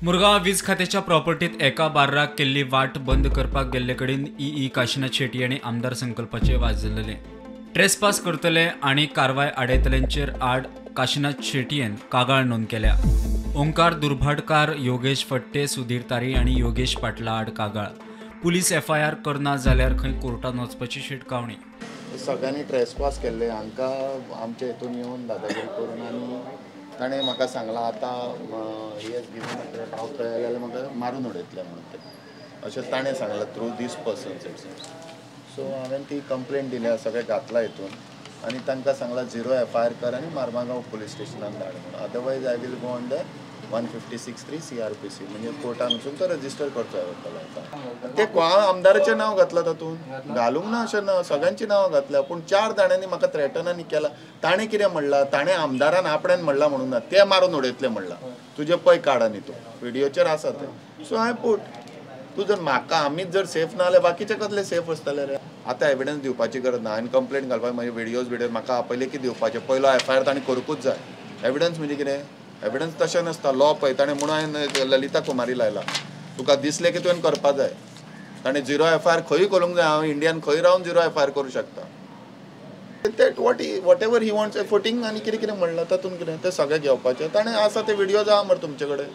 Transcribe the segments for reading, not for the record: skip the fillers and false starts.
मुरगांव वीज खात्याच्या प्रॉपर्टीत एका बार्राक केल्ली वाट बंद करपाक गेल्ले कडेन ई काशीनाथ शेट्टी आनी आमदार संकल्पाचे वाजलेले. ट्रेसपास करतले आनी कारवाय आडयतल्यांचेर आड काशीनाथ शेट्टीन कागाळ नोंद केल्या. ओंकार दुर्भाटकार, योगेश फट्टे, सुधीर तारी आनी योगेश पाटला आड कागाळ. पुलीस एफआयआर करना जाल्यार खंय कोर्टान वचपाची शिटकावणी. सगळ्यांनी ट्रेसपास केल्ले हांकां आमच्या हितून येवन दादागिरी करून आनी ताणें म्हाका सांगलां आतां हेच घेवन हांव थंय जाल्यार म्हाका मारून उडयतले म्हणून ते अशें ताणें सांगलां through these persons it seems. So हांवें ती कंप्लेन दिल्या, सगळें घातलां हितून आनी तांकां सांगलां 0 एफआयआर कर आनी मार्मागांव पुलीस स्टेशनान धाड म्हणून. Otherwise I will go under 156(3) CRPC म्हणजे कोर्टान वचून तो रजिस्टर करचो वतलो. आतां ते आमदाराचें नांव घातलां तातूंत, घालूंक ना अशें ना, सगळ्यांची नांवां घातल्या, पूण 4 जाणांनी म्हाका थ्रेटन आनी केलां. ताणें कितें म्हणलां, ताणें आमदारान आपणेन म्हणलां म्हणून ना, ते मारून उडयतले म्हणलां, तुजें पळय काड आनी तूं व्हिडियोचेर आसा तें. सो हांवें पूट तूं जर म्हाका आमीच जर सेफ ना जाल्यार बाकीचे कसले सेफ आसतले रे. आतां एविडन्स दिवपाची गरज ना, हांवें कंप्लेन घालपाक म्हजे व्हिडियोज बिडियोज म्हाका आपयले की दिवपाचे. पयलो एफआयआर ताणें करूंकूच जाय. एविडन्स म्हणजे कितें, एविडन्स तशें नासता, लॉ पळय ताणें म्हणून हांवें ललिता कुमारी लायला, तुका दिसलें की तुवें करपा जाय. ताणें 0 एफआयआर खंय करूंक जाय, हांव इंडियान खंय रावन 0 एफआयआर करूं शकता. ते whatever he wants footing आनी कितें कितें म्हणलां तातूंत कितें तें सगळें घेवपाचें. ताणें आसा ते व्हिडियोज आहा मरे तुमचे कडेन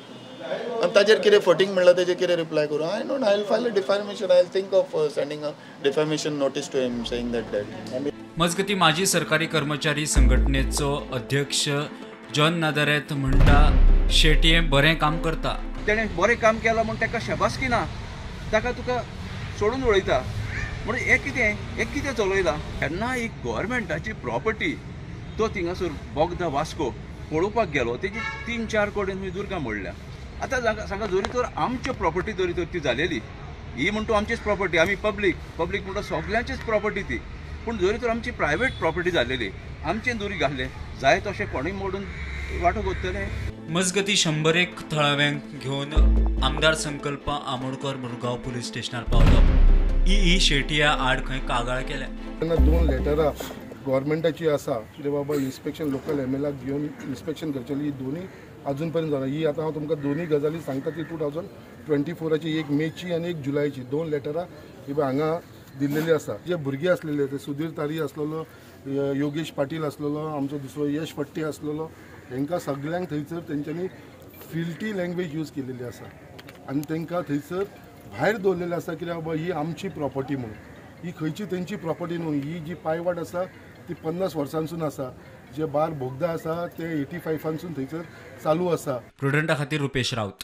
आनी ताजेर कितें फटींग म्हणलां तेजेर कितें रिप्लाय करूं. I don't, I will file a defamation, I will think of sending a defamation notice to him saying that that. मजगती माजी सरकारी कर्मचारी संघटनेचो अध्यक्ष जॉन नादारेत म्हणटा शेट्ये बरें काम करता. तेणें बरें काम केलां म्हूण ताका शाबासकी ना, ताका तुका सोडून उडयता. म्हणून हें कितें, हें कितें चलयलां. तेन्ना एक गव्हर्मेंटाची प्रॉपर्टी तो थिंगासर बोगदा वास्को पळोवपाक गेलो, तेजी 3-4 कडेन दुर्गा मोडल्या. आतां सांगा जरी तर आमची प्रॉपर्टी जरी तर ती जालेली, ही म्हणटा आमचीच प्रॉपर्टी, आमी पब्लीक, पब्लीक म्हणटा सगल्यांचीच प्रॉपर्टी ती, पूण जरी तर आमची प्रायवेट प्रॉपर्टी जालेली, आमचें दुरी घातलें जाय तशें कोणूय मोडून वांटो कोत्तले. मजगती 101 थळाव्यांक घेवन आमदार संकल्प आमोणकर मुरगांव पुलीस स्टेशनार पावलो. ई शेट्या आड खंय कागाळ केल्या. तेन्ना 2 लेटरां गव्हर्मेंटाची आसा कितें बाबा इन्स्पेक्शन लोकल एम एल आक घेवन इन्स्पेक्शन करचें, ही दोनूय अजून पर्यंत जालां. ही आतां हांव तुमकां दोनूय गजाली सांगता ती 2024ची, एक मेची आनी एक जुलयची 2 लेटरां ही हांगा दिल्लेली आसा. जे भुरगे आसलेले ते सुधीर तारी आसलेलो, योगेश पाटील आसलेलो, आमचो दुसरो यश फट्टी आसलेलो, हेंकां सगळ्यांक थंयसर तेंच्यांनी फिल्टी लँग्वेज यूज केलेली आसा आनी तेंकां थंयसर भायर दवरलेलें आसा कित्याक बाबा ही आमची प्रॉपर्टी म्हणून. ही खंयची तेंची प्रॉपर्टी न्हू, ही जी पायवाट आसा ती 50 वर्सांसून आसा, जे बार बोगदा आसा ते 85 थंयसर चालू आसा. प्रुडंटा खातीर रुपेश राऊत.